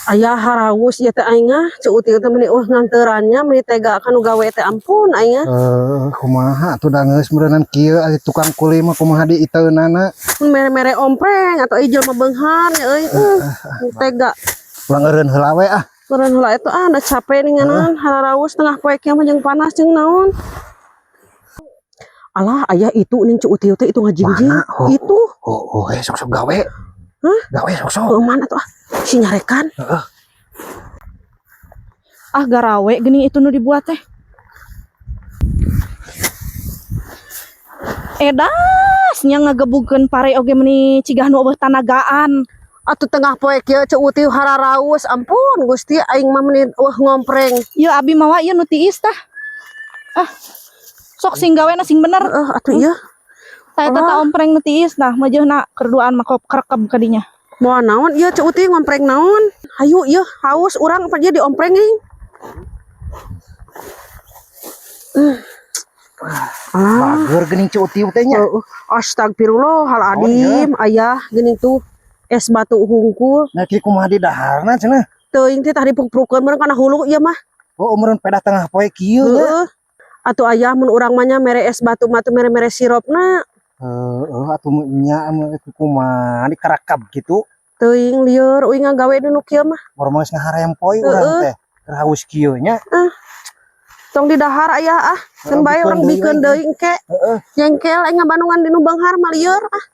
Aya harawus ieu teh aing ah, Ceu Util teh meuni eueuh nganteran nya, meuni tega kanu gawe teh, ampun aing ah. Eh, kumaha atuh da geus meureunan kieu ari tukang kuli mah kumaha diiteunana. Mun mere-mere ompreng atau ieu jelema beunghar ya euy. Tega. Ulang eureun heula we ah. Eureun heula eta ah, da capek ninganan hararawus tengah poe kieu mah jeung panas jeung naon. Alah, aya itu ning Ceu Util teh itu ngajingjing. Mana? Oh. Itu. Oh, eh, sok-sok gawe. Hah? Gawe sok-sok. Heuh, mana tuh ah? Si nyarekan. Heeh. Ah, garawe geuning itu nu dibuat teh. Edas nya ngagebugkeun pare oge meuni cigah nu eueuh tanagaan. Atuh tengah poe kieu Ceu Util hararaus, ampun Gusti, aing mah meuni eueuh ngompreng. Ieu abi mawa ieu nu tiis tah. Ah. Sok sing gawena sing bener. Heeh, atuh ieu. Tah eta ta ompreng nu tiis nah, meujeuhna kerduaan mah kop kerekeb ka dinya. Moal naon ieu Ceu Util ngompreng naon? Hayu ieu haus urang apa ieu diompreng euy. Alah. Bager geuning Ceu Util teh nya. Heeh. Astagfirullahaladzim, ayah geuning tuh es batu hungkul. Nah, kieu kumaha di daharna cenah? Teuing teh tadi puk-prukeun meureun kana hulu ieu mah. Oh, meureun pedah tengah poe kieu nya. Heeh. Atuh ayah mun urang mah nya mere es batu mah tuh mere-mere sirupna. Heeh, atuh nya kumaha dikarakab kitu. Teuing lieur uing ngagawe nu kieu mah. Mor geus ngaharempoy urang teh. Keur haus kieu nya. Tong di dahar ayah ah. Keun bae urang bikeun bikeun deui deui engke. Heeh. Jengkel aing ngabandungan di nu beunghar mah lieur ah.